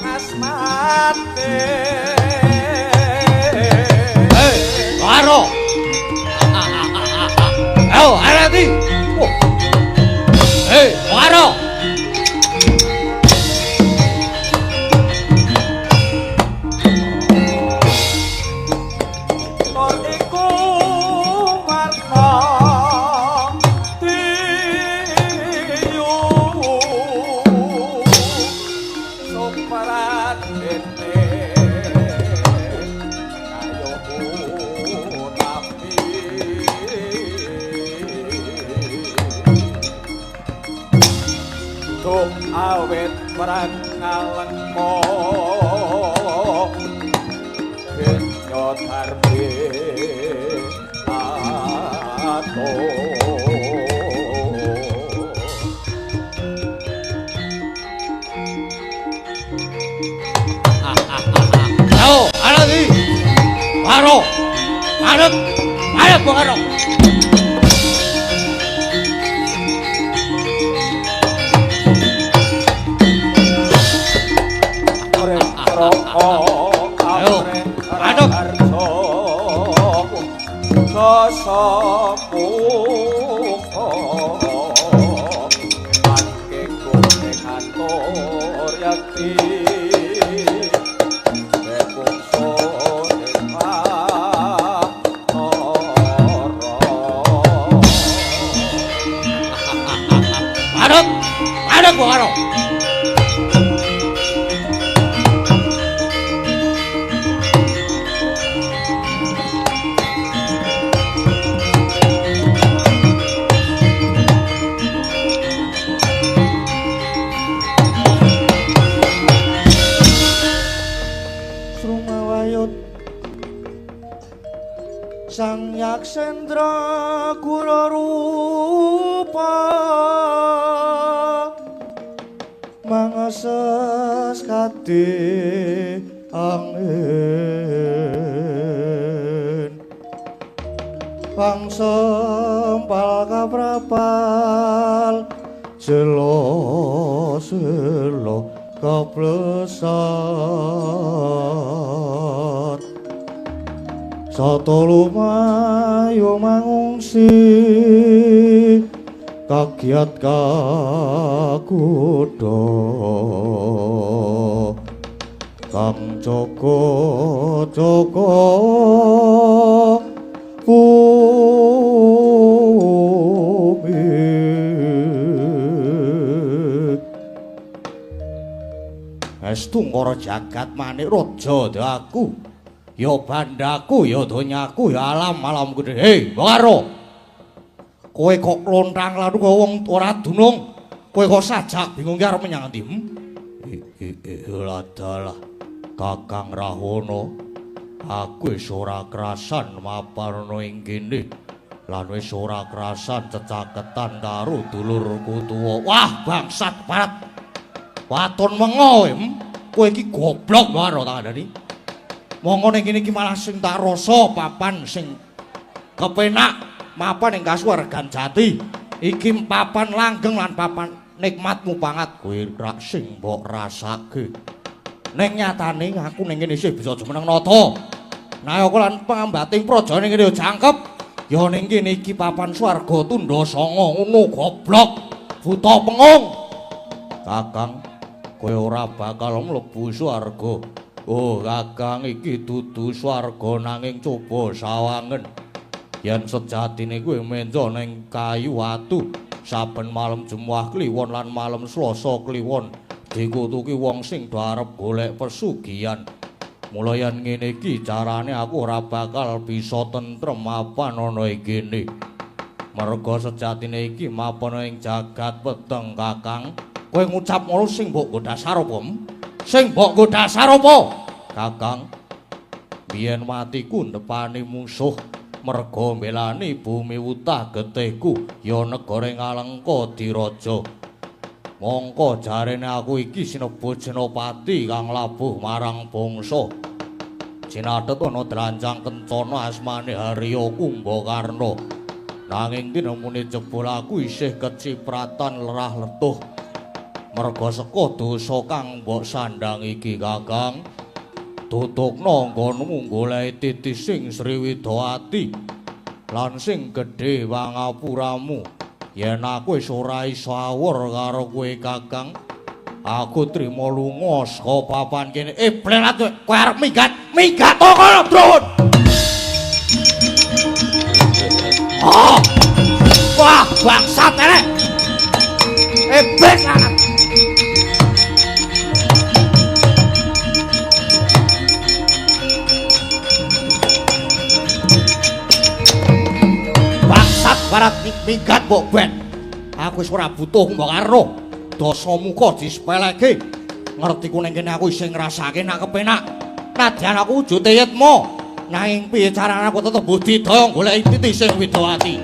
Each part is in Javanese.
asmate. Hei, Karo. Ayo, arati. Hei, Karo. Tur iku warna tiyu supradene kayo utapi duk awit perang ngalengka genyo darbe ato. Ayo, arati. Karo. Arep. Arep karo. Ayo, aduk. Aduk. Aduk karo. Srumawayut Sang Yaksendra Guru Rupa mangases kati angin pangsempal kaprapal jelo selo kaplesat sata lumayu mangungsi kagiat kakudha kang jaga jaga bumi. Estu ngara jagat manik raja aku ya bandaku ya donyaku ya alam-alam gede. Hei, Karo. Kowe kok lontang lalu kok wong ora dunung. Kowe kok sajak bingung ki arep menyang endi? Ladalah Kakang Rahwana. Aku wis ora krasan mapan ana ing kene. Lan wis ora krasan cecaketan karo dulurku tuwa. Wah, bangsat parat. Waton mengo kowe. Kowe iki goblok karo tak kandhani. Mongko ning kene iki malah sing tak rasa papan sing kepenak mapan ing kasuwargan jati. Iki papan langgeng lan papan nikmatmu pangat kowe rak sing mbok rasake. Ning nyatane aku ning kene isih bisa jumeneng nata. Nayaka lan pangambating praja ning kene ya jangkep. Ya ning kene iki papan swarga tundha sanga ngono goblok. Buta pengung. Kakang, kowe ora bakal mlebu swarga. Oh, Kakang iki dudu swarga nanging coba sawangen. Yen sejatine kowe menjo ning kayu watu saben malam Jumat Kliwon lan malam Selasa Kliwon dikutuki wong sing do arep golek pesugihan. Mula yen ngene iki carane aku ora bakal bisa tentrem mapan ana ing kene. Merga sejatine iki mapan ing jagat peteng, Kakang. Kowe ngucap ngono sing mbok nggo dasar apa? Sing mbok nggo dasar apa? Kakang, biyen matiku ndepani musuh merga mbelani bumi wutah getihku ya negara Ngalengka Diraja. Mongko jarene aku iki sinebut Senopati kang labuh marang bangsa. Jinathet ana drancang kencana asmane Harya Kumbakarna. Nanging tinemune jebul aku isih kecipratan lerah letuh. Merga seka dosa kang mbok sandhang iki Kakang. Tutukna nggonmu goleki titi sing Sriwidawati lan sing gedhe pangapuramu. Yen aku wis ora iso awur karo kowe Kakang, aku trima lunga saka papan kene. Blelat kowe arep minggat, minggat to kono, Drun. Oh. Wah, bangsat elek. Iblis lanang. Bangsat barat minggat mbok ben. Aku wis ora butuh mbok karo. Dasa muka disepeleke. Ngerti ku ning kene aku isih ngrasake nak kepenak. Nadyan aku wujude yetma. Nanging piye carane aku tetep budidaya goleki titi sing Widawati.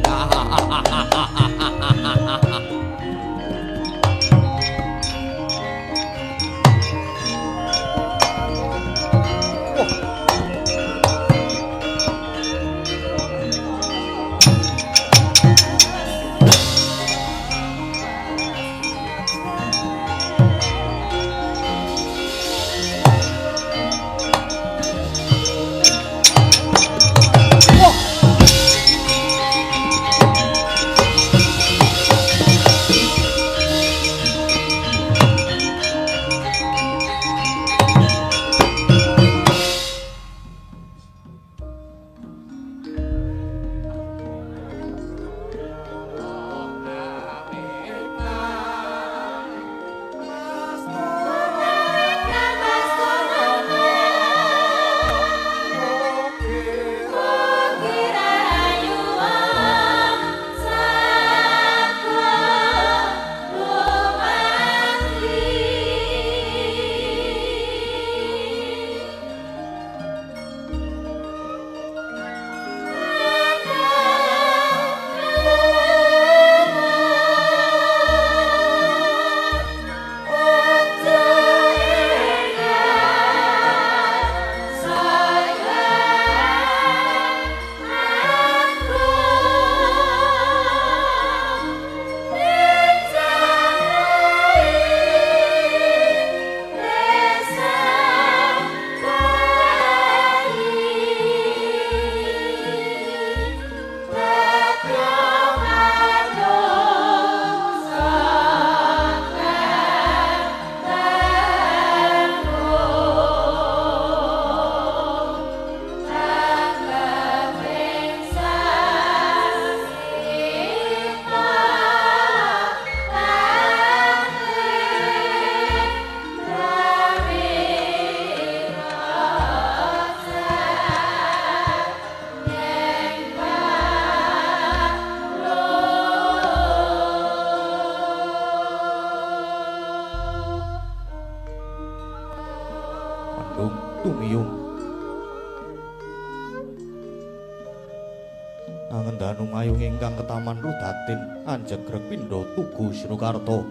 Ingkang ketaman rudatin anjegreg pindha tugu Sinukarta.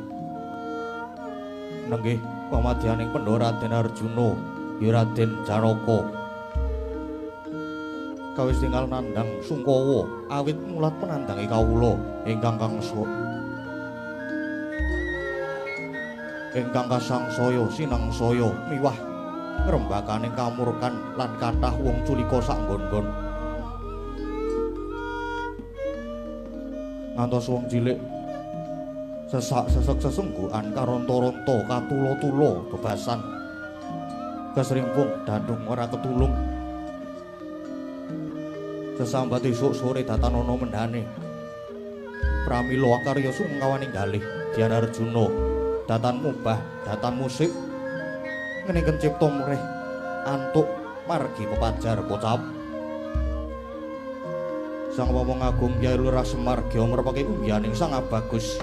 Nenggih pamadyaning pendha Raden Arjuna ya Raden Janaka. Kawis tinggal nandhang sungkawa awit mulat penandhange kawula ingkang kangsa ingkang kasangsaya sinangsaya miwah ngrembakaning kamurkan lan kathah wong culika saenggon-nggon. Ngantos wong cilik sesak-sesek sesungguhan karonta-ronta katula-tula bebasan kesrimpung dandung ora ketulung. Sesambat esuk sore datanana mendhane pramila akarya sungkawaning galih Dian Arjuna datan mubah datan musik ngeningken cipta mrih antuk margi pepajar pocap. Sang Wawong Agung Kyai Lurah Semar Gya merpake umbiyaning Sang Abagus.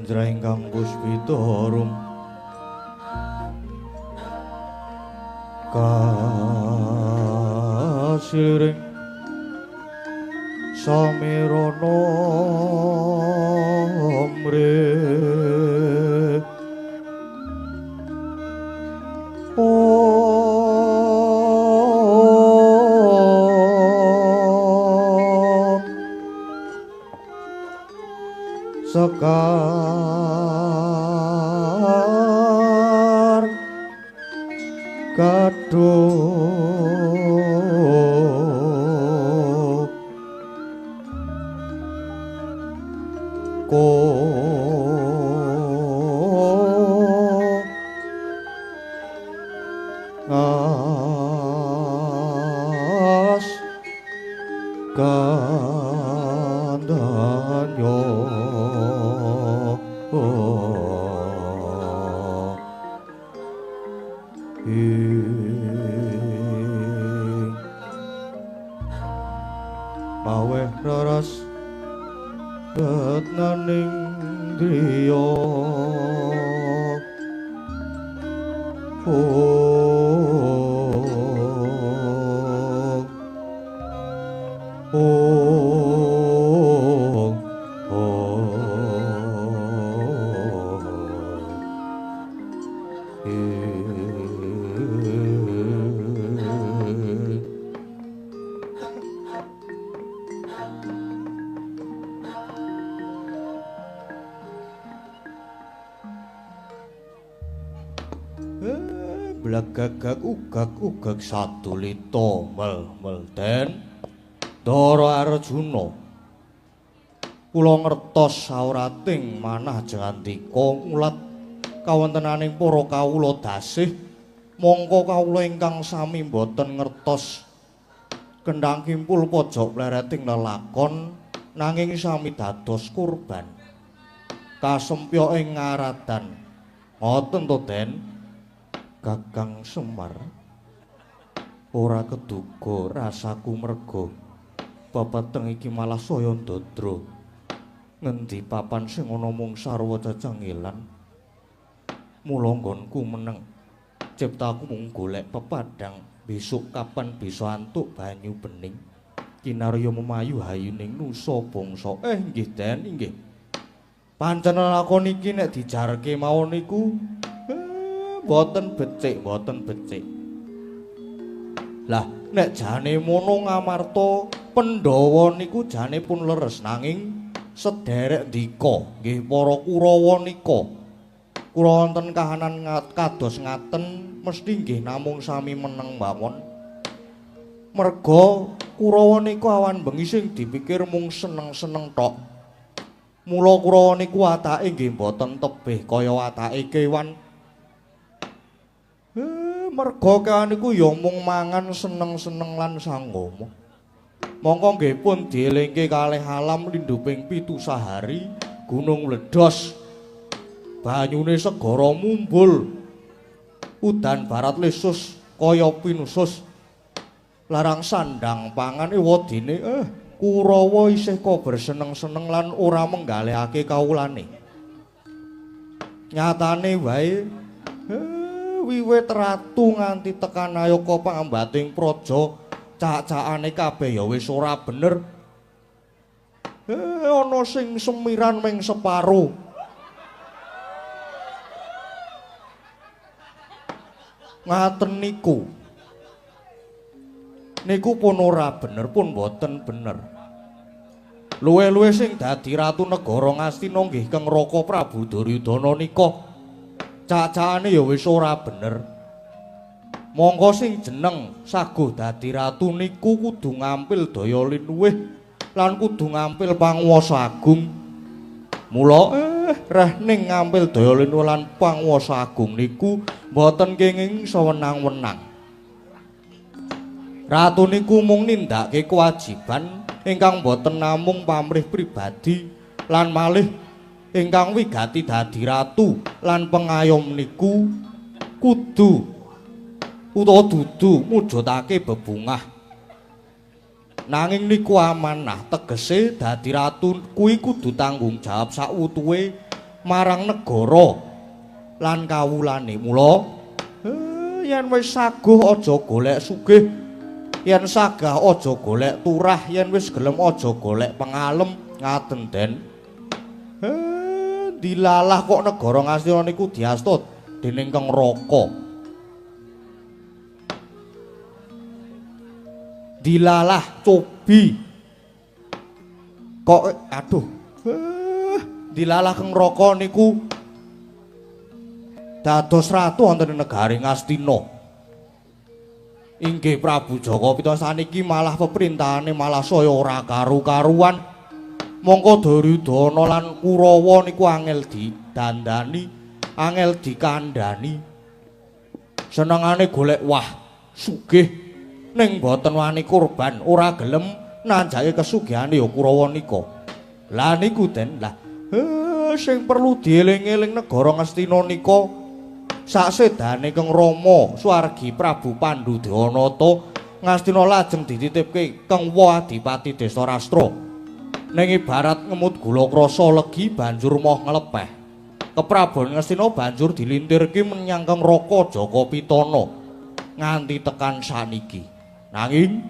Vajra ingkang puspita rum kasiring samirana mrih Sekar gadhuk ko ngas gandanyo. Maweh raras retnaning driya Gagak ugak ugak sadulita mel mel den Ndara Arjuna kula ngertos saurating manah jangandika ngulat kawontenaning para kawula dasih mongko kawula ingkang sami boten ngertos kendhang kimpul pojok plereting lelakon nanging sami dados kurban kasempya ing ngaradan. Ngoten to Den? Kakang Semar ora keduga rasaku merga pepeteng iki malah saya ndadra. Ngendi papan sing ana mung sarwa cecengilan, mula nggonku meneng ciptaku mung golek pepadang besok kapan bisa antuk banyu bening kinarya memayu hayuning nusa bangsa. Nggih Den, nggih. Pancen lakon iki nek dijarke mawon niku boten becik, boten becik. Lah nek jane mono ngamarta Pandhawa niku jane pun leres nanging sederek ndika nggih para Kurawa nika. Kula wonten kahanan kados ngaten mesti nggih namung sami meneng mawon. Merga Kurawa nika awan bengi sing dipikir mung seneng-seneng tok. Mula Kurawa niku watake nggih boten tebih kaya watake kewan. Merga kewan niku ya mung mangan seneng-seneng lan sanggama. Mongko nggih pun dielingke kalih alam lindhuping 7 sahari, gunung mledos, banyune segara mumbul, udan barat lesus kaya pinusus, larang sandang pangan ewadene Kurawa isih kober seneng-seneng lan ora menggalihake kawulane. Nyatane wae wiwit ratu nganti tekan nayaka pangambating praja cak-cakane kabeh ya wis ora bener. Ana sing semiran ming separo. Ngaten niku. Niku pun ora bener, pun boten bener. Luwih-luwih sing dadi ratu negara Ngastina nggih Keng Raka Prabu Duryudana nika. Cak-cakane ya wis ora bener. Mongko sing jeneng saguh dadi ratu niku kudu ngampil daya linuwih lan kudu ngampil panguwasa agung. Mula reh ning ngampil daya linuwih lan panguwasa agung niku mboten kenging sewenang-wenang. Ratu niku mung nindakake kewajiban ingkang boten namung pamrih pribadi lan malih ingkang wigati dadi ratu lan pengayom niku kudu utawa dudu mujudake bebungah. Nanging niku amanah, tegese dadi ratu kuwi kudu tanggung jawab sakwutuhe marang negara lan kawulane. Mula yen wis saguh aja golek sugih, yen sagah aja golek turah, yen wis gelem aja golek pengalem. Ngaten Den. Dilalah kok negara Ngastina niku diasta dening Kang Raka. Dilalah cobi kok aduh dilalah Kang Raka niku dados ratu wonten ing negari Ngastina. Inggih Prabu Jaka Pitana saniki malah peperintahane malah saya ora karu-karuan. Mongko Duryudana lan Kurawa niku angel didandani, angel dikandani. Senengane golek wah sugih ning boten wani kurban, ora gelem nanjake kesugihane ya Kurawa nika. Lah niku Den, lah sing perlu dieling-eling negara Ngastina nika saksedane Kang Rama swargi Prabu Pandu Dewanata Ngastina lajeng dititipke Kang Wa Adipati Destarastra. Ning ibarat ngemut gula krasa legi banjur moh nglepeh. Keprabon Ngastina banjur dilintirke menyang Kang Raka Jaka Pitana nganti tekan saniki. Nanging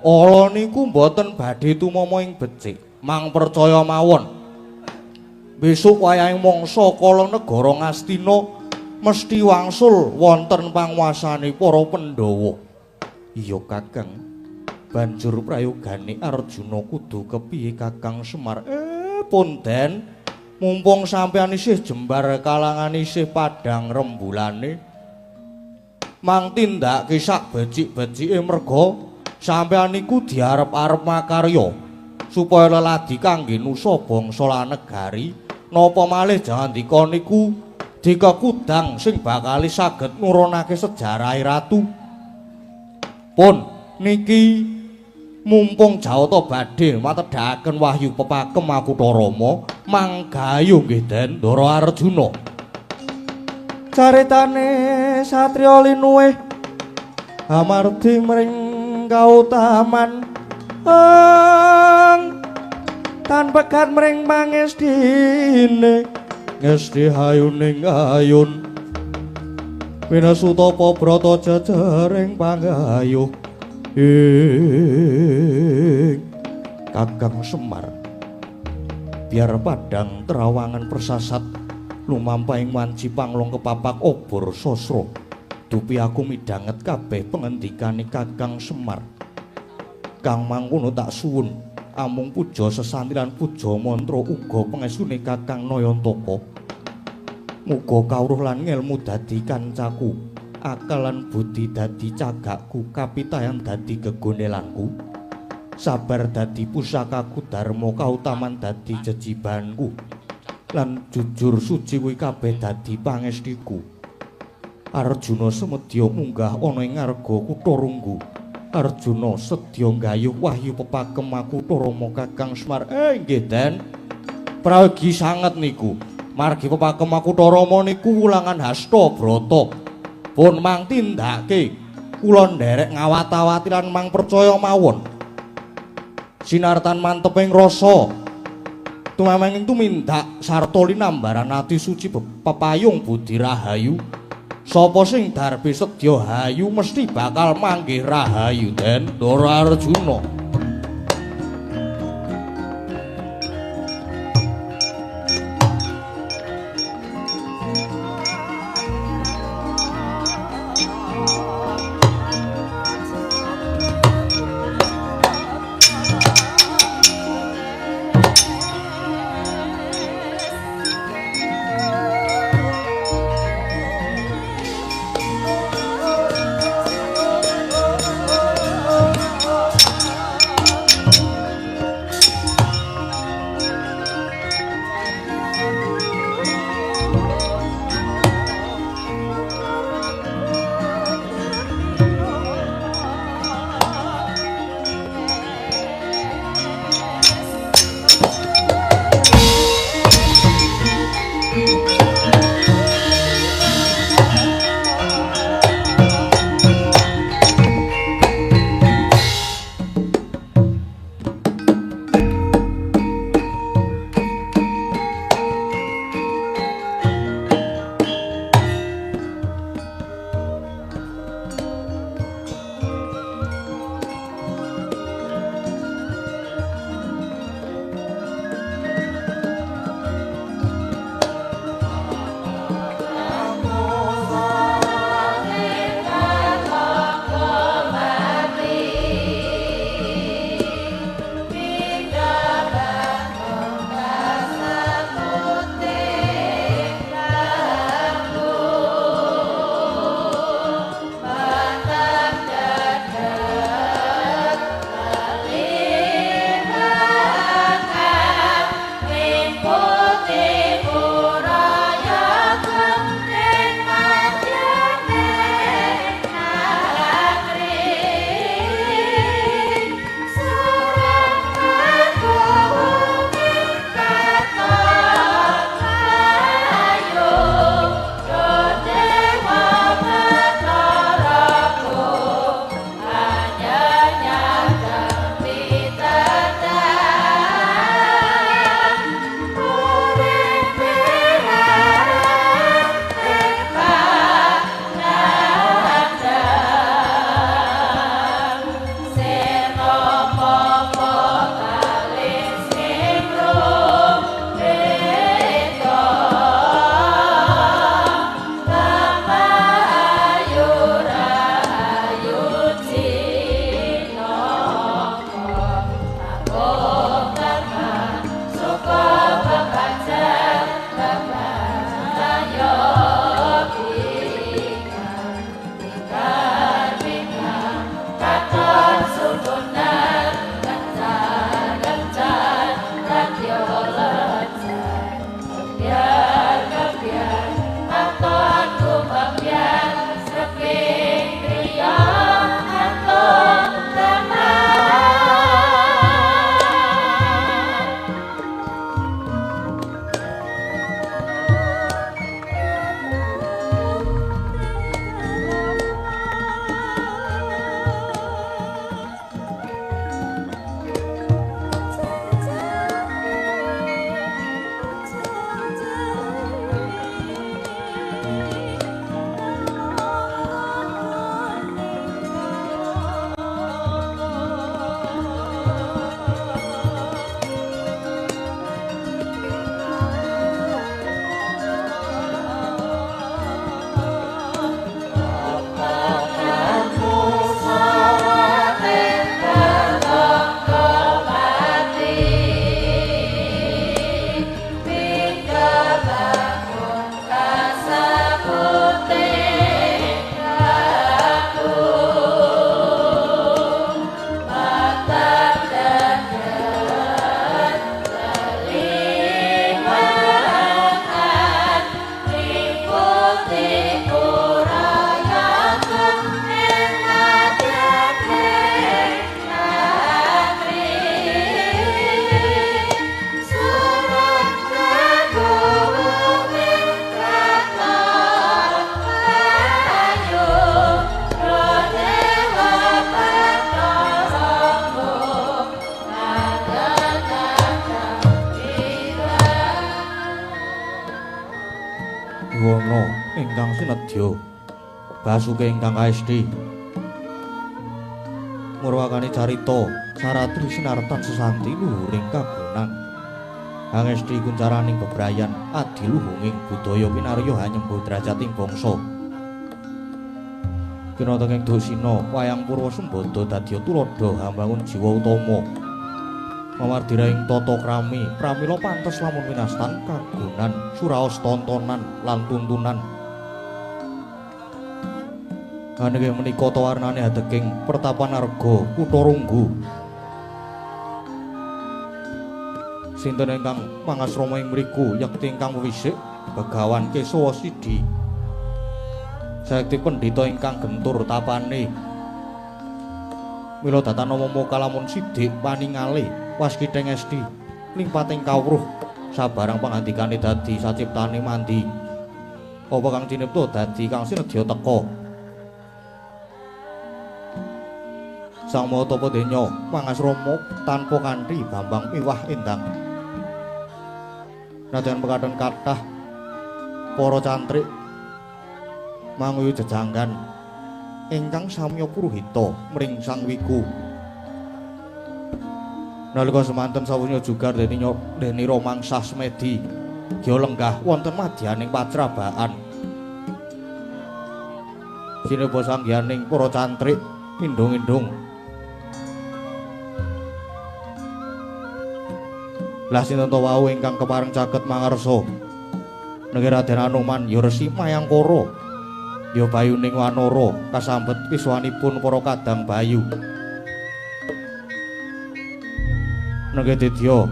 ala niku mboten badhe tumama ing becik, mang percaya mawon. Besok wayahe mangsa kala negara Ngastina mesti wangsul wonten panguasane para Pandhawa. Iya Kakang. Banjur prayogane Arjuna kudu kepiye Kakang Semar? Pun Den, mumpung sampeyan isih jembar kalangan isih padhang rembulane, mang tindake sak becik-becike merga sampeyan niku diarep-arep makarya supaya leladi kangge nusa bangsa lan negari. Napa malih jangandika niku dikekudang sing bakal saged nurunake sejarahe ratu. Pun niki mumpung Jawata badhe matedhakaken wahyu pepakem Makutharama, manggayu nggih Den Ndara Arjuna. Caritane satriya linuwih amardi mring kautaman tan pegat mring pangestine ngesti hayuning ayun winasutapa brata jejering panggayuh ing Kakang Semar. Biar padang terawangan persasat lumampahing wanci panglong kepapak obor sosro, dupi aku midhanget kabeh pengendikane Kakang Semar. Kang mangkono tak suwun amung puja sesanti lan puja mantra uga pangestune Kakang Nayantaka. Muga kawruh lan ngelmu dadi kancaku, akal lan budi dadi cagakku, kapitayan dadi gegonelanku, sabar dadi pusakaku, dharma kautaman dadi jejibanku, lan jujur suci kuwi kabeh dadi pangestiku. Arjuna semedya munggah ana ing ngarga kutha Runggu. Arjuna sedya nggayuh wahyu pepakem Makutharama Kakang Semar. Nggih Den, prayogi sanget niku. Margi pepakem Makutharama niku wulangan hasta brata. Pun mang tindake kula nderek ngawat-awati lan mang percaya mawon. Sinartan manteping rasa tumamenging tumindak sarta linambaran ati suci pepayung budi rahayu. Sapa sing darbe sedya hayu mesti bakal manggih rahayu Den Ndara Arjuna. Oh, ingkang sinedya basuke ingkang kaesti murwakani carita saratri sinartan sesanti luhuring kagunan angesti kuncaraning bebrayan adiluhunging budaya kinarya hanyembuh drajating bangsa. Kinateng ing Dusina wayang purwa sembada dadya tuladha hambangun jiwa utama mamardiraing tata krami pramila pantes lamun winastan kagunan suraos tontonan lan tuntunan. Anege menika tawarnane adeking pertapan arga kutha Runggu. Sinten ingkang mangasrama ing mriku yekti ingkang wisik Begawan Kesawa Sidi. Sayekti pendhita ingkang gentur tapane. Mila datana momo kalamun sidik paningale waskitheng esti limpating kawruh sabarang pangandikane dadi saciptane mandi. Apa kang cinipta dadi kang sinedya teka. Sang Maha Tapa Denya mangasrama tanpa kanthi bambang miwah endang. Nadyan pekaten kathah para cantrik manguyu jejanggan ingkang samya puruhita mring Sang Wiku. Nalika semanten sawusnya jugar denira mangsah semedi gya lenggah wonten madyaning pacrabaan. Sineba sanggihaning para cantrik indung-indung. Lah sinten to wau ingkang kepareng caket mangarsa nengge Raden Anoman ya Resi Mayangkara ya bayuning wanara kasambet wiswanipun para kadang bayu. Nengge didya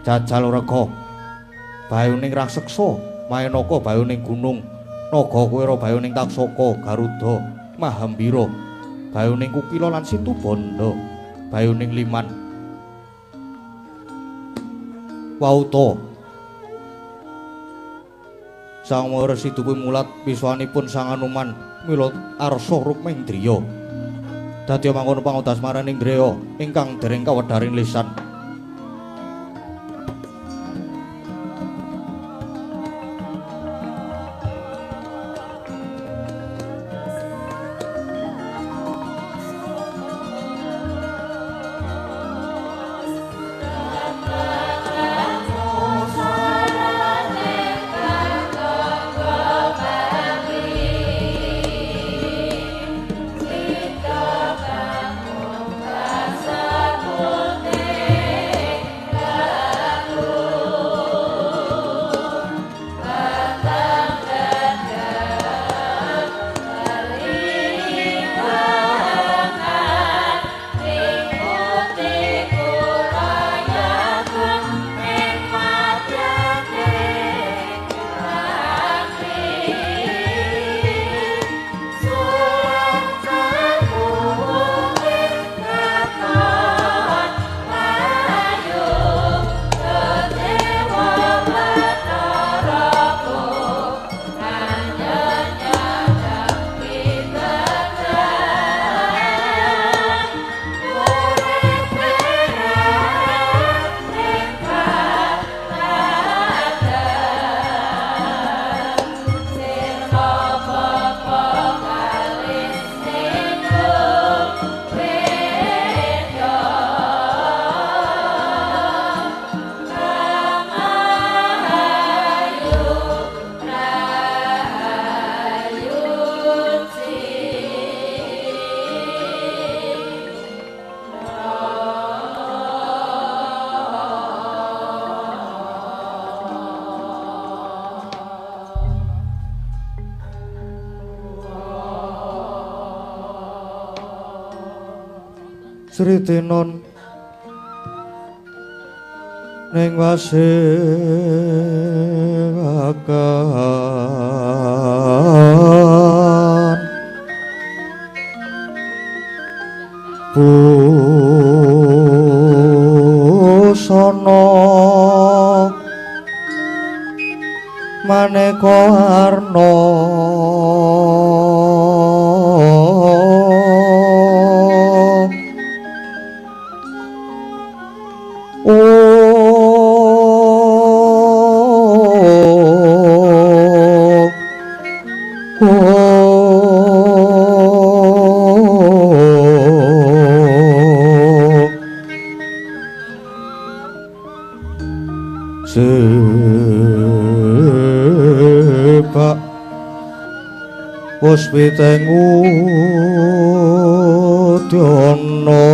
jajal rega bayuning raseksa Mayanaka bayuning gunung Naga Kuwera bayuning Taksaka Garuda Mahambira bayuning Kukila lan Situbanda bayuning Liman. Wauta Sang Maha Resi dupi mulat wiswanipun Sang Anoman mila arsa rukmendriya dadi mangkono pangodas maraning ndreya ingkang dereng kawedharing lisan. Sri Tinon ning wasiwakan busana maneka warna Puspiteng Udyana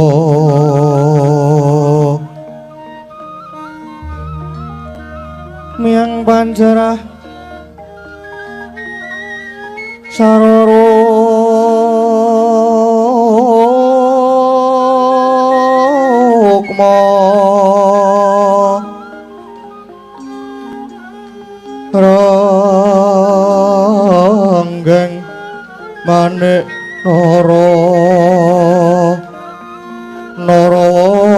Miang panjarah saroro rukma ranggeng manik nara narawata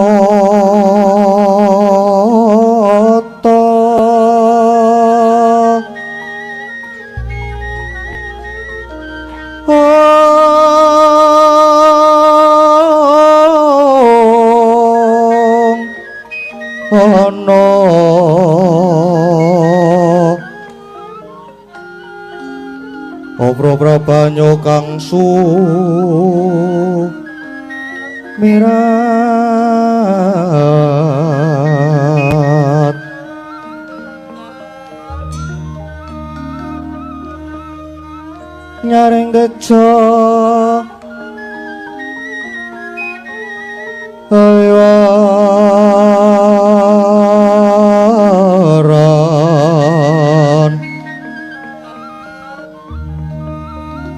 ana Obro banyu kang sumirat nyaring teja liwaran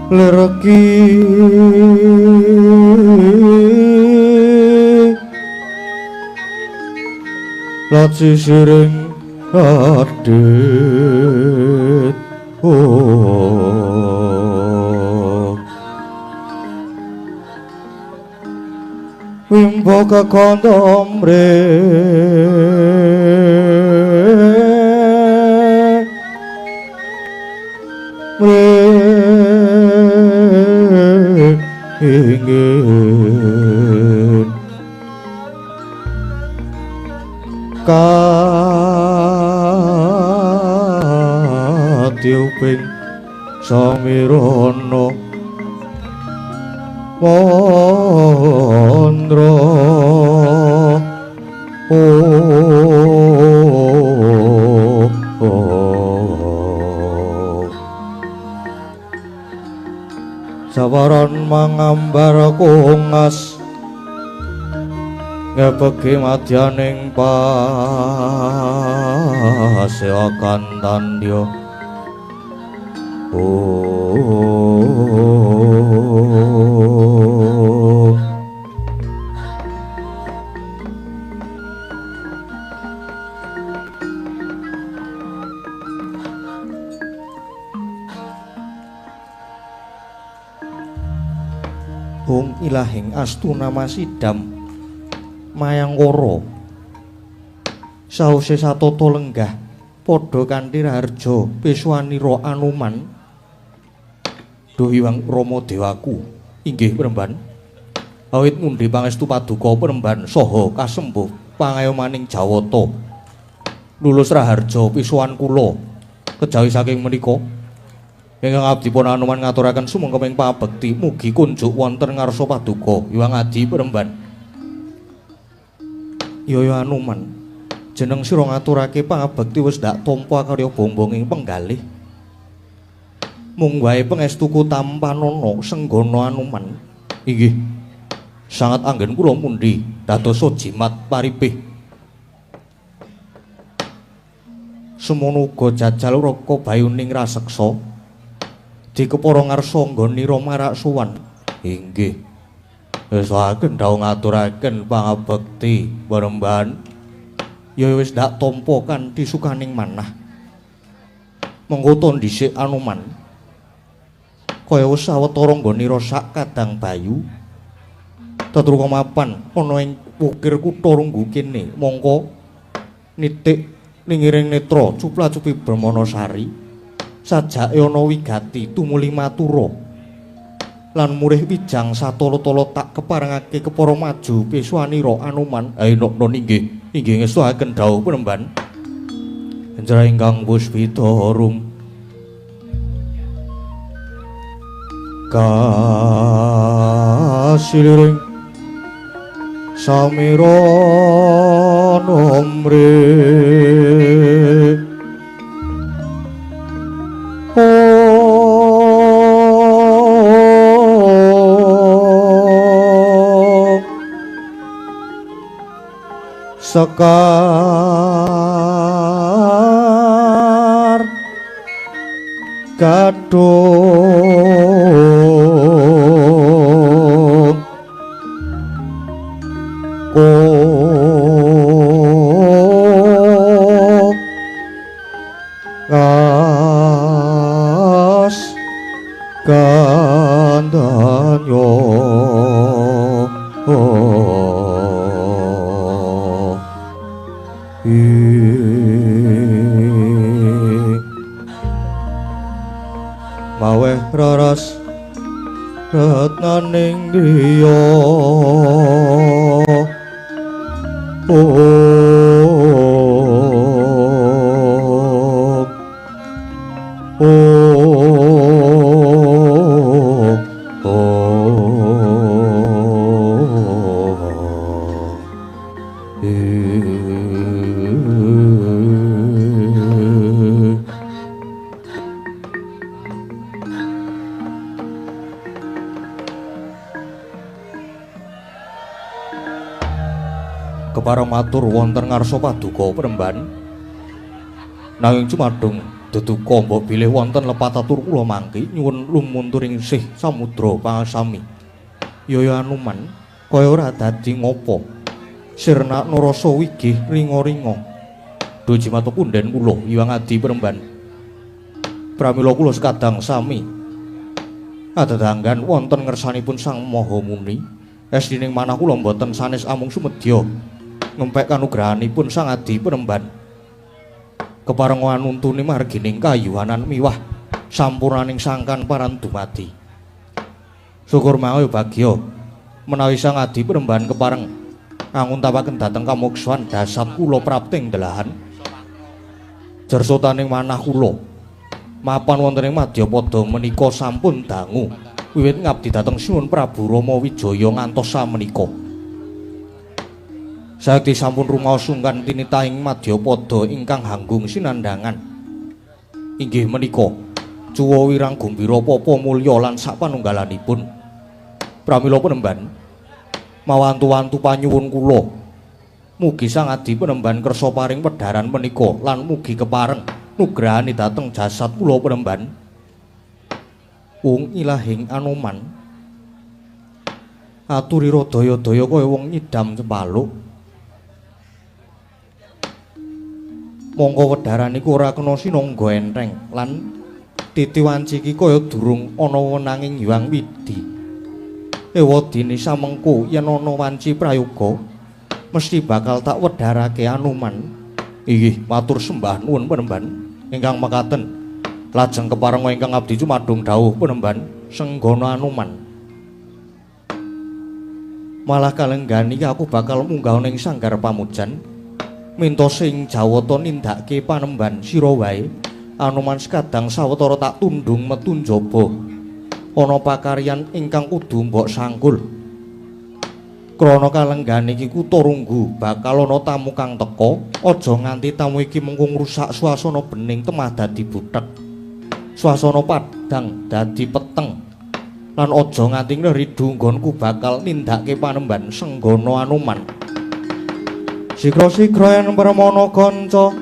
lireki laci siring adit oh wimbo kekondom ingin katiuping samirana mandra Sawaran mangambar kungas ngepegi madyaning paseakan tandya Hung ilahing astuna masidam mayangkara sause satata lenggah padha kanthi raharja peswanira Anoman. Duh Hyang Rama Dewaku inggih premban awit ngundhi pangestu paduka premban saha kasembuh pangayomaning Jawata lulus raharja pisuwan kula kejawi saking menika ingkang abdi pun Anoman ngaturaken sumangga pabekti mugi kunjuk wonten ngarsa paduka Hyang Adi premban. Yaya Anoman jeneng sira ngaturake pangabekti wis ndak tampa karya bombong ing penggalih mung wae pangestuku tampanana senggana Anoman. Inggih sangat anggen kula mundhi dadosa jimat paripih. Semono uga jajal raka bayuning raseksa dikepara ngarsa nggonira marak sowan. Inggih ngersakaken dawuh ngaturaken pangabekti paremban. Ya wis ndak tampa kanthi sukaning manah. Monggo to dhisik Anoman. Kaya wis sawetara nggonira sak kadang bayu. Tetruka mapan ana ing wukir kutha runggu kene mongko nitik ningiring netra cupla-cupi Brahmana Sari. Sajake ana wigati tumuli matura. Lan murih wijang satala-tala tak keparengake kepara maju peswanira Anoman. Ayo non inggih, inggih ngestuaken dawuh penemban. Njra ingkang puspita rum kasiliring samira nomre Sekar Gadung Kas Gandanyo Maweh raras retnaning griya Kepareng matur wonten ngarsa paduka Premban. Nanging cumadung deduka mbok bilih wonten lepat atur kula mangki nyuwun lumunturing sih samudra pangasami. Yaya Anuman kaya ora dadi ngopo. Sirnakna rasa wigih ringa-ringa. Duh jimat punden kula Hyang Adi Premban. Pramila kula sekadang sami adadanggan wonten ngersanipun Sang Maha Muni. Esdining manah kula mboten sanes amung sumedya ngempek kanugrahanipun Sang Adi Premban. Kepareng anuntuni margining kayuhanan miwah sampurnaning sangkan paran dumadi. Syukur maha bagya menawi Sang Adi Premban kepareng anguntapaken dhateng kamuksuhan dasat kula prapting delahan. Jersutaning manah kula mapan wonten ing madyapada menika sampun dangu wiwit ngabdi dhateng Sinuwun Prabu Rama Wijaya ngantos samenika. Sayekti sampun rumaos sungkan tinitahing madyapada ingkang hanggung sinandhangan. Inggih menika cuwa wirang gumbira papa mulya lan sapanunggalanipun. Pramila Penemban mawantu-wantu panyuwun kula mugi Sang Adi Penemban kersa paring wedharan menika lan mugi kepareng nugrahani dhateng jasad kula Penemban. Wong ilahing Anoman aturira daya-daya kaya wong nyidam cempaluk. Mongko wedharan iku ora kena sinangga entheng lan titi wanci iki kaya durung ana wenanging Hyang Widi. Ewadene samengko yen ana wanci prayoga mesti bakal tak wedharake Anoman. Inggih, matur sembah nuwun Penemban ingkang mekaten. Lajeng keparenga ingkang abdi cumadung dawuh Penemban senggana Anoman. Malah kalenggan iki aku bakal munggah ning sanggar pamujan. Minta sing jawata nindakake panemban sira wae. Anoman sekadang sawetara tak tundung metu njaba. Ana pakaryan ingkang kudu mbok sangkul. Krana kalenggan iki kutha runggu bakal ana tamu kang teka, aja nganti tamu iki mengko ngrusak swasana bening temah dadi buthek. Swasana padhang dadi peteng. Lan aja nganti ngridu nggonku bakal nindakake panemban senggana Anoman. Sigra-sigra yen permana kanca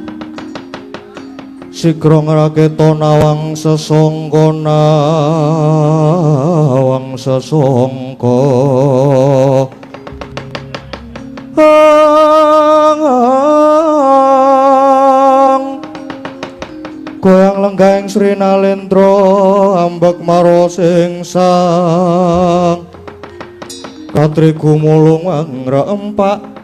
sigra ngraketa nawang sesangka nawang sesangka. Goyang lenggahing Sri Nalendra ambek maro singsang katri gumulung angrempak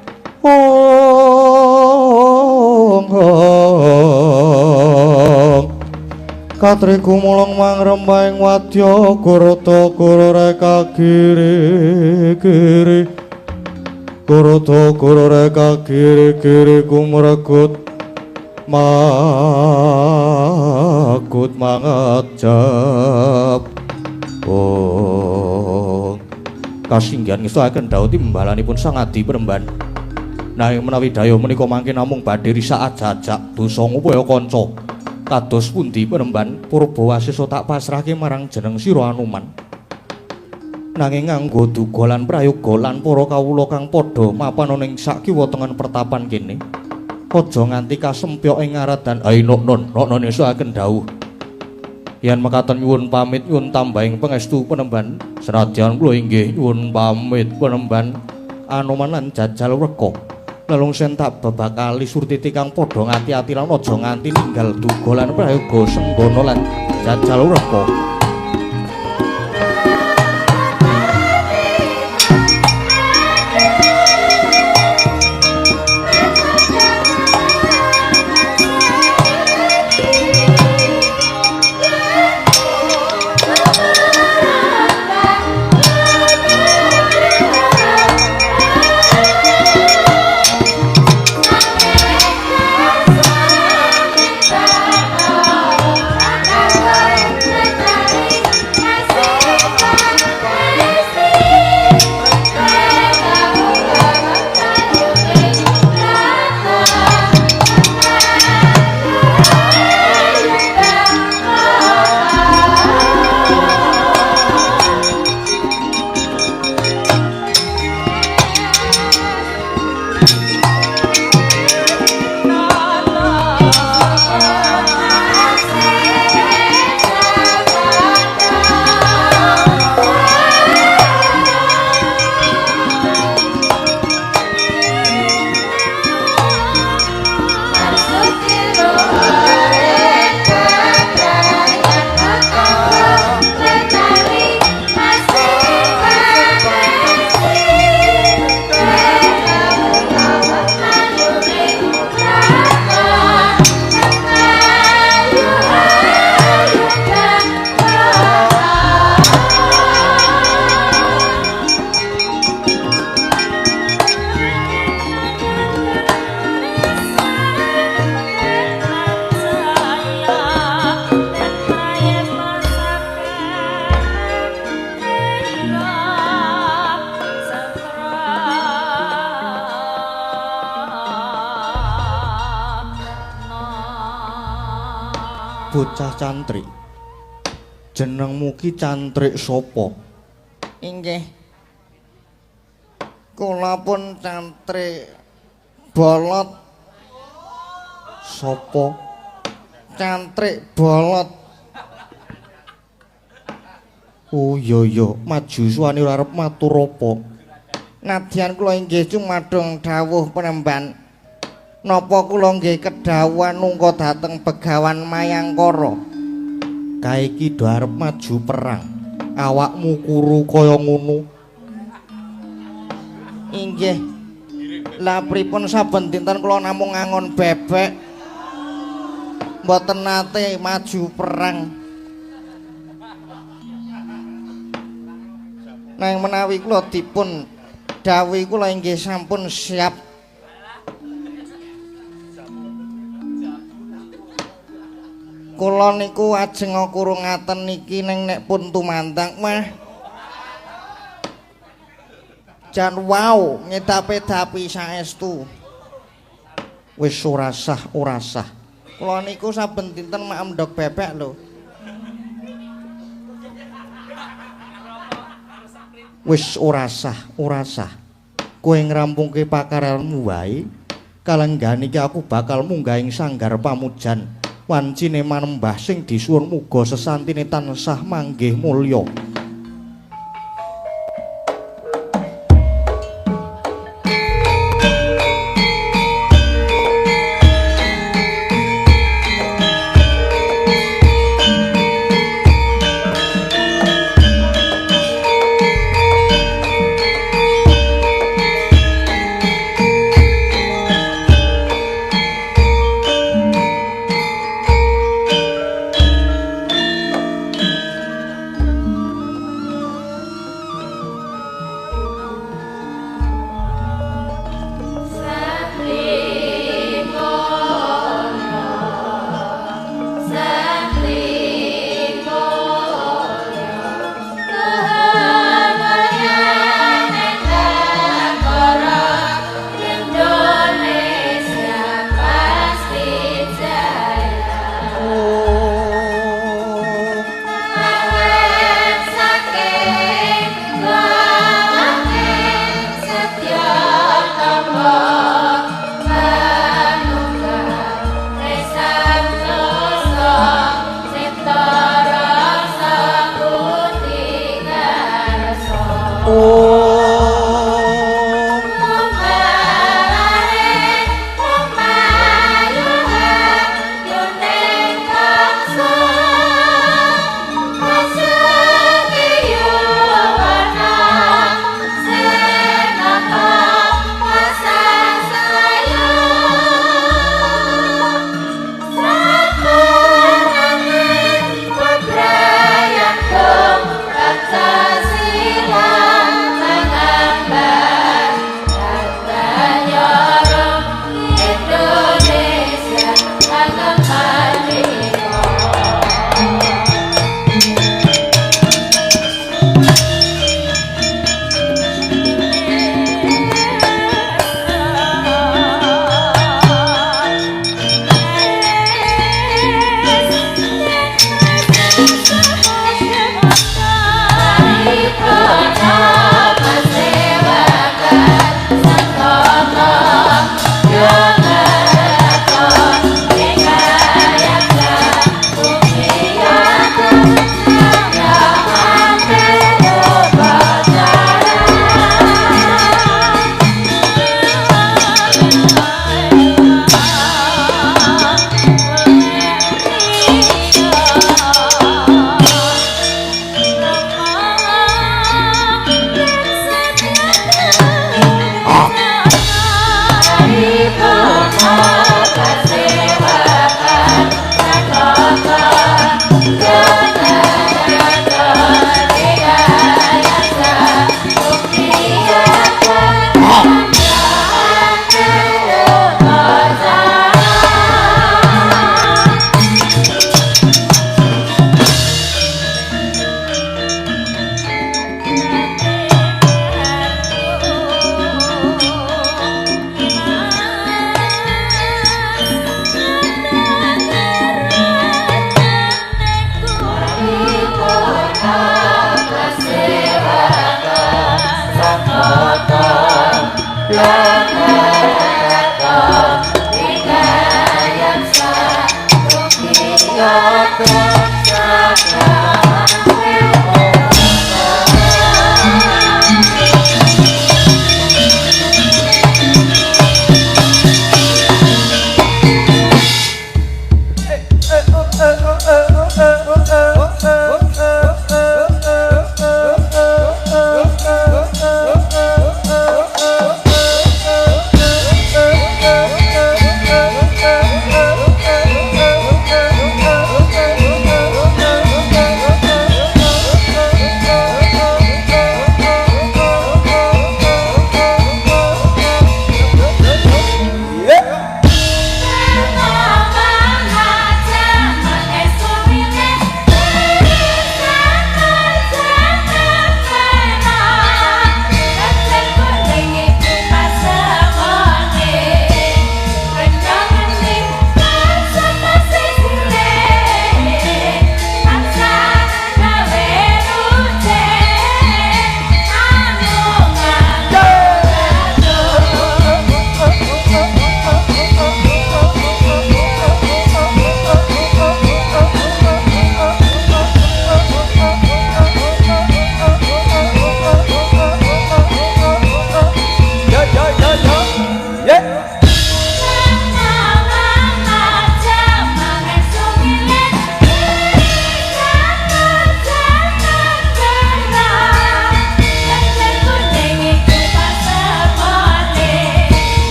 katri gumulung mangrembang wadya gurata gurureka kiri kiri gurata gurureka kiri kiri kumregut makut mangajab. Oh, kasinggihan ngestoaken dawuh timbalanipun Sang Adi Premban. Nanging menawi daya menika mangke namung badhe risak ajak-ajak dosa ngupaya kanca. Kados pundi Penemban purba wasesa tak pasrahke marang jeneng sira Anoman. Nanging nganggo duga lan prayoga lan para kawula kang padha mapan ana ing sak kiwa tengen pertapan kene. Aja nganti kasempyok ing ngaradan. Ayo nok non esukaken dawuh. Yen mekaten nyuwun pamit nyuwun tambahing pangestu penemban. Senadyan kula inggih nyuwun pamit penemban. Anoman lan jajal wreka. Lelung sen tak bebakali surtiti kang padha ngati-ati lan aja nganti ninggal duga lan prayoga senggana lan jajal wreka. Bocah cantrik. Jenengmu ki cantrik sapa? Inggih. Kula pun cantrik bolot. Sapa? Cantrik bolot. Oh iya iya, maju suwane ora arep matur apa. Nadyan kula inggih cumadung dawuh penemban. Napa kula nggih kedhawuhan nungka dhateng Begawan Mayangkara? Kae iki do arep maju perang. Awakmu kuru kaya ngono. Inggih. Lah pripun saben dinten kula namung ngangon bebek. Mboten nate maju perang. Nanging menawi kula dipun dawuhi kula inggih sampun siap. Kula niku ajeng kurungaten niki ning nek pun tumandang mah jan wow ngedapi-dapi saestu. Wis ora sah, ora sah. Kula niku saben dinten maem ndog bebek lho. Wis ora sah, ora sah. Kowe ngrampungke pakaryanmu wae. Kalenggan iki aku bakal munggah ing sanggar pamujan. Wancine manembah sing disuwun muga sesantine tansah manggih mulya.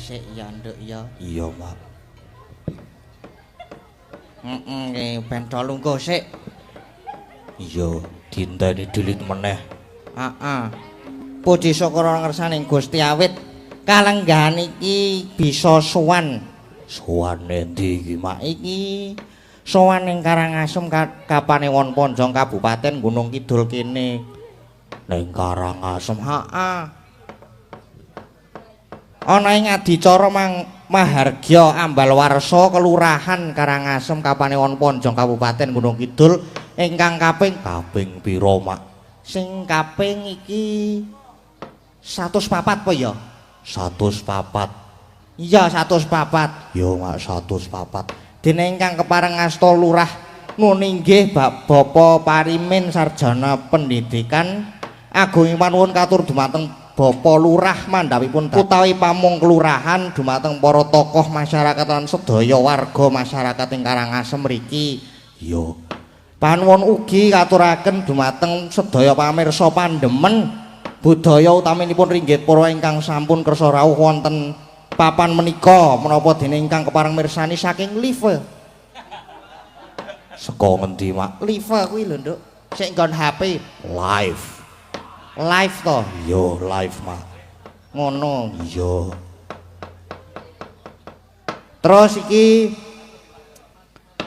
Sik ya, Nduk ya. Iya, Mak. Heeh, ben do lungguh sik. Iya, dinteni dilit meneh. Heeh. Puji syukur ngersaning Gusti awit kalenggahan iki bisa sowan. Sowan endi iki, Mak? Iki sowan ning Karangasem Kapanewon Ponjong Kabupaten Gunung Kidul kene. Ning Karangasem. Heeh. Ana ing adicara Mahargya Ambal Warsa Kelurahan Karangasem Kapanewon Ponjong Kabupaten Gunung Kidul ingkang kaping Kaping pira, Mak? Sing kaping iki 104 apa ya? 104. Iya, 104. Ya, Mak, 104. Dene ingkang kepareng asta lurah nuninggih Bapak Parimin Sarjana Pendidikan agung panuwun katur dumateng Bapak Lurah mandhapipun utawi pamong kelurahan dumateng para tokoh masyarakat lan sedaya warga masyarakat ing Karangasem mriki. Iya. Panuwun ugi katuraken dumateng sedaya pamirsa pandemen budaya utaminipun ringgit purwa ingkang sampun kersa rawuh wonten papan menika menapa dene ingkang kepareng mirsani saking live. Saka ngendi, Mak? Live kuwi lho, Nduk. Sik nggon HP Live. Live to? Iya, live, Mak. Ngono. Iya. Terus iki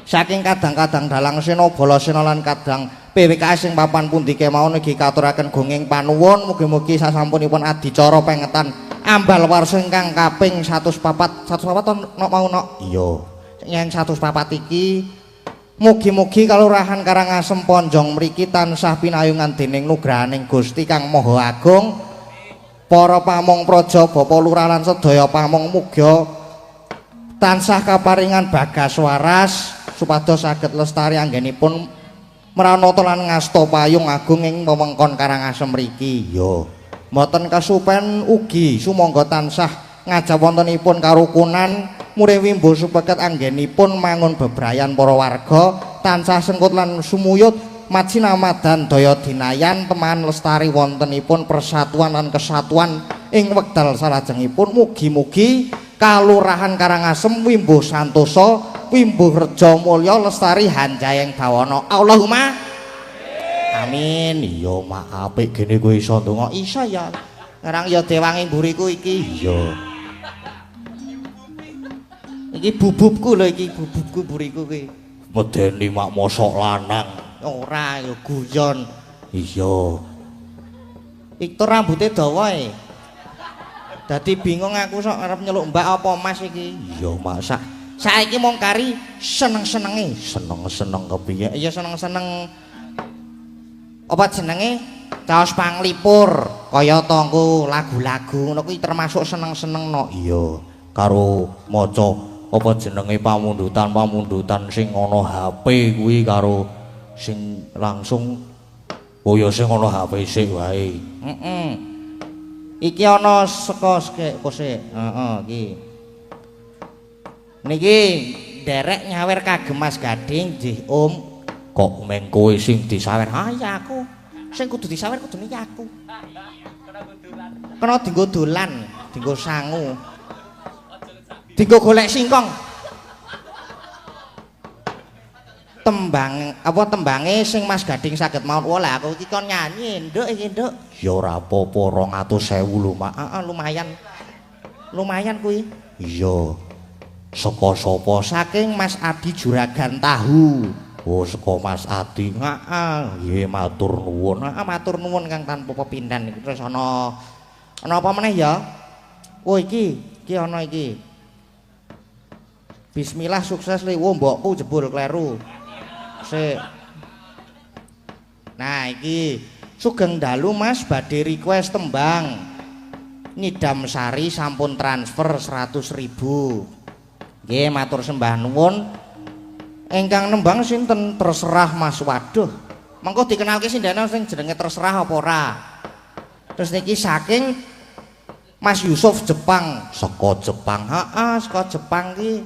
saking kadang-kadang dalang sena balasena lan kadang PWKS sing papan pundi kemawon ugi katuraken gonging panuwun mugi-mugi sasampunipun adicara pengetan Ambal Warsa ingkang kaping 104 104 to nok mau nok? Iya. Yang 104 iki mugi-mugi Kalurahan Karangasem Ponjong mriki tansah pinayungan dening nugrahaning Gusti Kang Maha Agung. Para pamong praja, Bapak Lurah lan sedaya pamong muga tansah kaparingan bagas waras supados saged lestari anggenipun mranata lan ngasta payung agung ing wewengkon Karangasem mriki. Iya. Mboten kasupen ugi sumangga tansah ngajap wontenipun karukunan murih wimbo supeket anggenipun mangun bebrayan para warga tansah sengkut lan sumuyut majinamadan daya dinayan teman lestari wontenipun persatuan lan kesatuan ing wekdal salajengipun. Mugi-mugi Kalurahan Karangasem wimbuh santosa wimbuh reja mulya lestari hanjayeng bawana. Allahumma amin. Iya, Mak, apik gene kowe iso ndonga. Iso ya. Ngarang ya dewangi mburiku iki. Iya. Iki bububku lho iki, bububku mburiku kuwi. Medeni Mak mosok lanang. Ora ya guyon. Iya. Iktor rambute dawa e. Dadi bingung aku sok arep nyeluk Mbak apa Mas iki. Iya, Mak. Saiki mung kari seneng-senenge. Seneng-seneng kepiye? Iya seneng-seneng. Apa jenenge? Caos panglipur kaya tangku lagu-lagu ngono kuwi termasuk seneng-seneng no. Iya, karo maca apa jenenge pamundutan-pamundutan sing ana HP kuwi karo sing langsung oh ya sing ana HP sik wae. Heeh. Iki ana saka sik kose. Heeh iki. Niki nderek nyawer kagem Mas Gading nggih Om. Kok meng kowe sing disawer? Ah ya aku. Sing kudu disawer kudune ya aku. Kena dienggo dolan, dienggo sangu. Dienggo golek singkong. Tembang apa tembange sing Mas Gading saged mawon. Wah lah aku iki kon nyanyi, Nduk iki, Nduk. Ya ora apa-apa 200.000 lho, Mak. Heeh, lumayan. Lumayan kuwi. Iya. Saka sapa? Saking Mas Adi Juragan Tahu. Oh, saka Mas Adi. Heeh. Nggih, matur nuwun. Heeh, matur nuwun Kang tanpa pepindhan iki. Terus ana apa meneh ya? Oh iki, iki ana iki. Bismillah sukses le. Wo mbokku jebul kleru. Sik. Nah, iki sugeng dalu Mas badhe request tembang. Nyidam Sari sampun transfer 100.000. Nggih, matur sembah nuwun. Ingkang nembang sinten? Terserah Mas. Waduh. Mengko dikenalke sindene sing jenenge terserah apa ora. Terus niki saking Mas Yusuf Jepang. Saka Jepang. Heeh, saka Jepang ki.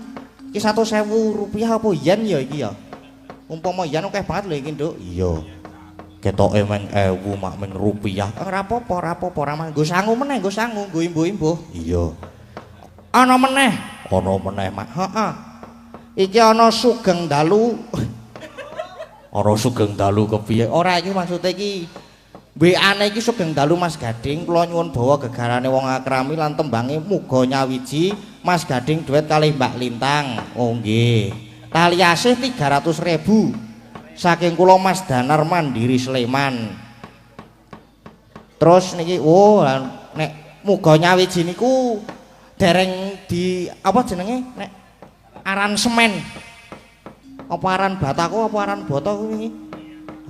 Iki 100.000 rupiah apa yen ya iki ya? Umpama yen akeh banget lho iki, Nduk. Iya. Ketoke meng 1000 mak meng rupiah. Ora apa-apa, ora apa-apa, ora mah. Nggo sangu meneh, nggo sangu, nggo imbuh-imbuh. Iya. Ana meneh. Ana meneh, Mak. Heeh. Iki ana Sugeng Dalu. Ana Sugeng Dalu kepiye? Ora iki maksude iki WA-ne iki Sugeng Dalu Mas Gading, kula nyuwun bawa gegarane wong akrami lan tembange muga nyawiji Mas Gading duet kalih Mbak Lintang. Oh nggih. Tali asih 300.000 saking kula Mas Danar Mandiri Sleman. Terus niki oh nek muga nyawiji niku dereng di apa jenenge nek aransemen. Apa aran batako apa aran boto kuwi iki?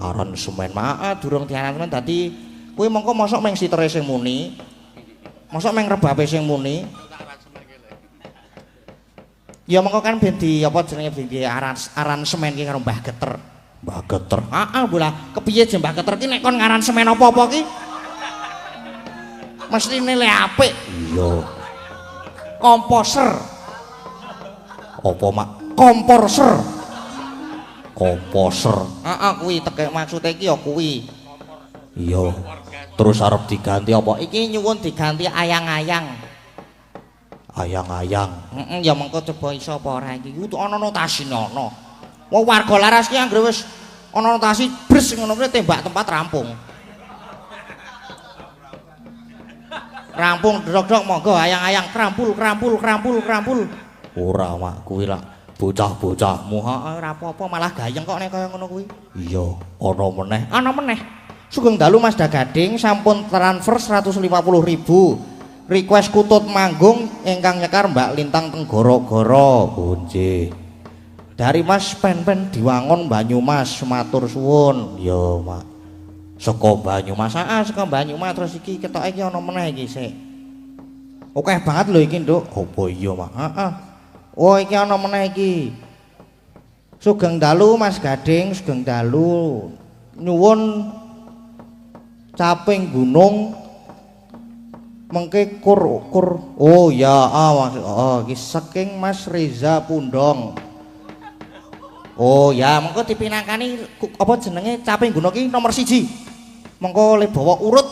Aransemen. Maaf durung diaransemen dadi kuwi mongko mosok meng sitere sing muni. Mosok meng rebabe sing muni. Ya mongko kan ben di apa jenenge ben di aransemen ki karo Mbah Geter. Mbah Geter. Heeh, bola kepiye je Mbah Geter ki nek kon ngaransemen apa-apa ki mesti nilai apik. Iya. Komposer. Apa, Mak? Komporser. Komposer. Heeh, kuwi tekek maksude iki ya kuwi. Iya. Terus arep diganti apa? Iki nyuwun diganti ayang-ayang. Ayang-ayang. Heeh, ya mengko coba iso apa ora iki. Kudu ana notasine ana. Wong warga laras ki anggere wis ana notasi bres ngono kuwi tembak tempat rampung. Rampung dok-dok monggo ayang-ayang krampul krampul krampul krampul. Ora, Mak, kuwi lak bocah-bocahmu. Heeh, ora apa-apa malah gayeng kok nek kaya ngono kuwi. Iya, ana meneh. Ana meneh. Sugeng dalu Mas Dagading sampun transfer 150.000. Request kutut manggung ingkang nyekar Mbak Lintang Tenggoro-goro. Oh, nggih. Dari Mas Pen-pen Diwangun Banyumas, matur suwun. Iya, Mak. Saka Banyumas. Heeh, saka Banyumas terus iki ketoke iki ana meneh iki sik. Akeh banget lho iki, Nduk. Apa iya, Mak? Heeh. Oh, iki ana meneh iki. Sugeng dalu Mas Gading, sugeng dalu. Nyuwun caping gunung mengke kur kur. Oh ya, ah, oh iki saking Mas Reza Pundong. Oh ya, mengko dipinangkani apa jenenge caping gunung iki nomor 1. Mengko le bawa urut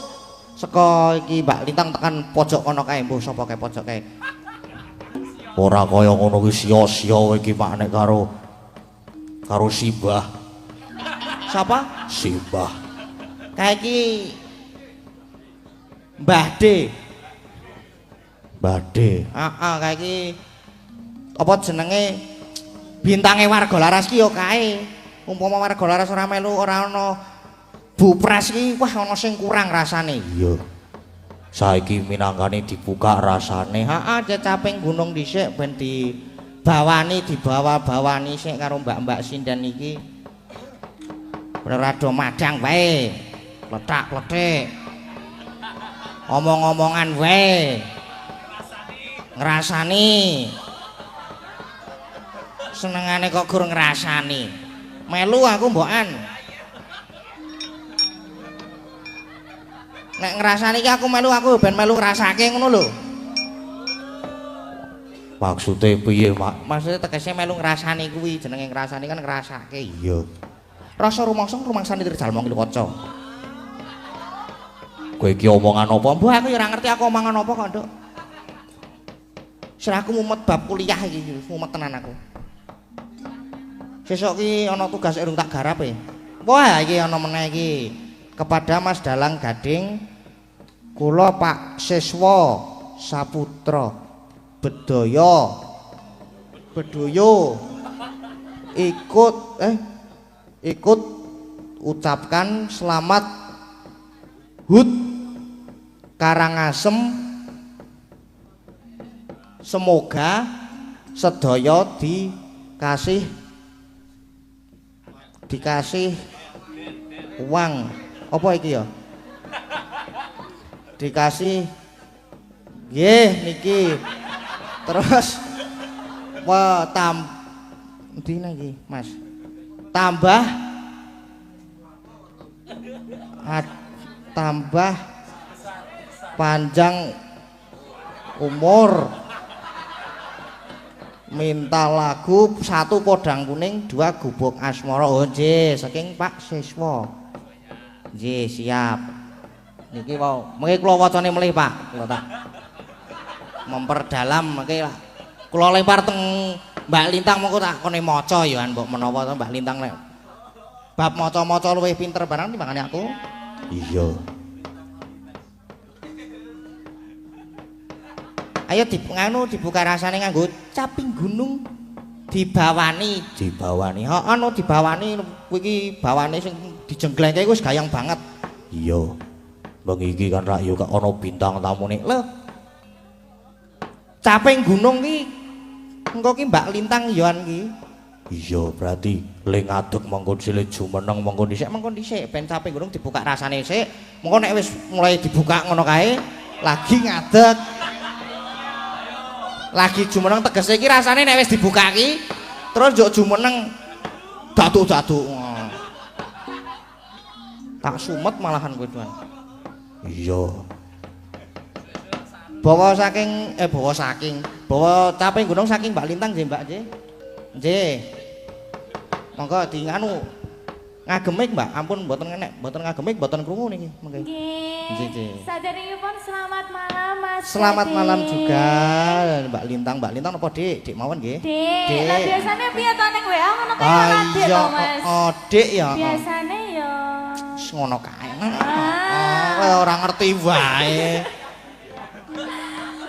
saka iki Mbak Lintang tekan pojok kono kae, mbuh sapa kae pojok kae. Ora kaya ngono kuwi sia-sia kowe iki Mak nek karo karo Simbah. Sapa? Simbah. Kae iki Mbah D. Mbah D. Heeh, kae iki apa jenenge bintange warga laras ki ya kae. Umpama warga laras ora melu ora ana Bu Pres ki wah ana sing kurang rasane. Iya. Saiki minangkane dibuka rasane. Heeh, caping gunung dhisik ben dibawani, dibawa-bawani sik karo mbak-mbak sinden iki. Rada madang wae. Lethak-lethik. Omong-omongan wae. Ngrasani. Senengane kok gur ngrasani. Melu aku mbokan. Nek ngrasani iki aku melu, aku ben melu ngrasake ngono lho. Maksude piye, Mak? Maksude tegese melu ngrasani kuwi, jenenge ngrasani kan ngrasake. Iya. Rasa rumangsa rumangsane tirjalma ngil kaca. Kowe iki omongan apa? Mbah aku ya ora ngerti aku omongan apa kok, Nduk. Sirahku mumet bab kuliah iki, mumet tenan aku. Sesuk ki ana tugas urung tak garap e. Wah, iki ana meneh iki. Kepada Mas Dalang Gading, kula Pak Siswa Saputra Bedaya Bedoyo ikut ikut ucapkan selamat HUT Karangasem, semoga sedaya dikasih uang. Apa iki ya? Dikasih nggih niki. Terus wah tam ndi iki, Mas? Tambah tambah panjang umur. Minta lagu 1 Podang Kuning, 2 Gubuk Asmara. Oh nggih, saking Pak Siswa. Nggih, siap. Niki wau, mengke kula wacane melih, Pak. Kula tak. Memperdalam mengke lah. Kula lempar teng Mbak Lintang mengko tak kone maca ya mbok menawa to Mbak Lintang nek bab maca-maca luwih pinter barang timbangane aku. Iya. Ayo nganu dibuka rasane nganggo caping gunung dibawani, dibawani. Heeh, no dibawani kuwi iki bawane sing dijenglengke wis gayang banget. Iya. Bengi iki kan rak yo ana bintang tamune. Lho. Caping gunung ki engko ki Mbak Lintang yoan ki. Iya, berarti le ngadeg mengko sile jumeneng mengko dhisik ben caping gunung dibuka rasane sik. Mengko nek wis mulai dibuka ngono kae lagi ngadeg. Lagi jumeneng tegese iki rasane nek wis dibuka ki terus njuk jumeneng daduk-daduk. Tak sumet malahan kowe, Tuan. Iya. Bawa saking bawa caping gunung saking Mbak Lintang nggih, Mbak nggih. Nggih. Monggo di nganu ngagemik, Mbak. Ampun mboten nek mboten ngagemik mboten krungu niki mengke. Nggih. Nggih. Saderengipun selamat malam Mas. Selamat malam juga Mbak Lintang. Mbak Lintang napa Dik? Dik mawon nggih. Dik. Lah biasane piye to ning WA ngono kae ora Dik to, Mas. Oh, Dik ya. Biasane ya ngono kae. Oh, ora ngerti wae.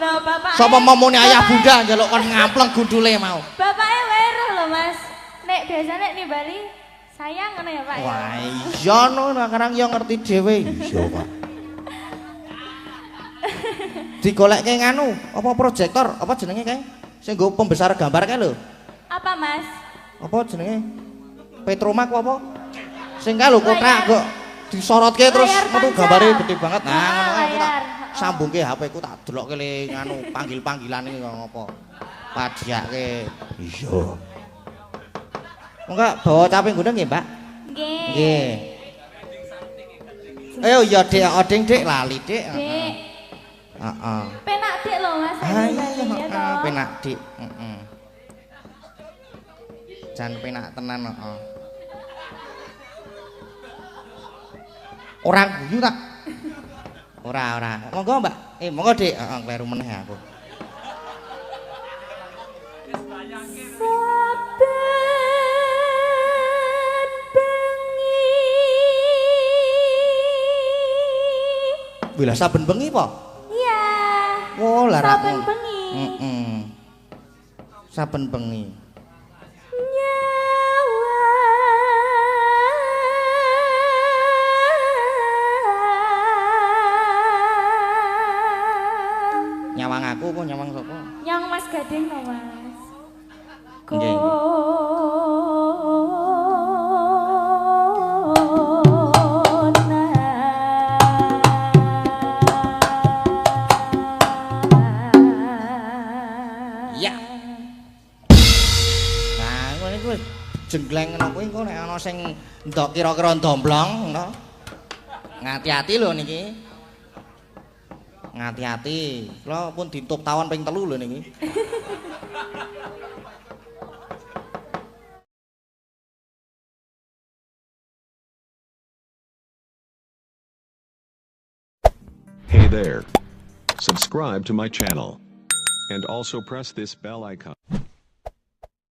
Lho, bapak. Sapa momone ayah bunda njaluk kon ngampleng gundule mau. Bapake weruh lho, Mas. Nek biasane nimbali sayang ngono ya, Pak ya. Wah, iya no, sekarang ya ngerti dhewe. Iya, Pak. Digolekke nganu, apa proyektor, apa jenenge kae? Sing nggo pembesar gambar kae lho. Apa, Mas? Apa jenenge? Petromak apa? Sing kae lho kotak kok disorotke terus metu gambare gede banget. Nah, ngono kae aku tak sambungke HP ku tak delokke le nganu panggil-panggilan iki kok ngopo. Padiake. Iya. Monggo bawa caping gunung nggih, Mbak? Nggih. Nggih. Ayo ya Dik, oding Dik lali Dik. Dik. Heeh. Penak Dik lho Mas. Iya, penak Dik. Heeh. Jan penak tenan heeh. Ora guyu tak? Ora, ora. Monggo, Mbak. Monggo Dik. Heeh, kleru meneh aku. Saben bengi. Wih, saben bengi po? Iya. Oh, lah saben bengi. Heeh. Saben bengi. Nyawang aku apa nyawang sapa? Nyawang Mas Gading to, Mas. Nggih. Ya. Nah, ngene iku jenggleng ngono kuwi engko nek ana sing ndok kira-kira ndomblong ngono. Ngati-ati lho niki. Ngati-ati. Kula pun dintuk tawon ping 3 lho niki. Hey there. Subscribe to my channel. And also press this bell icon.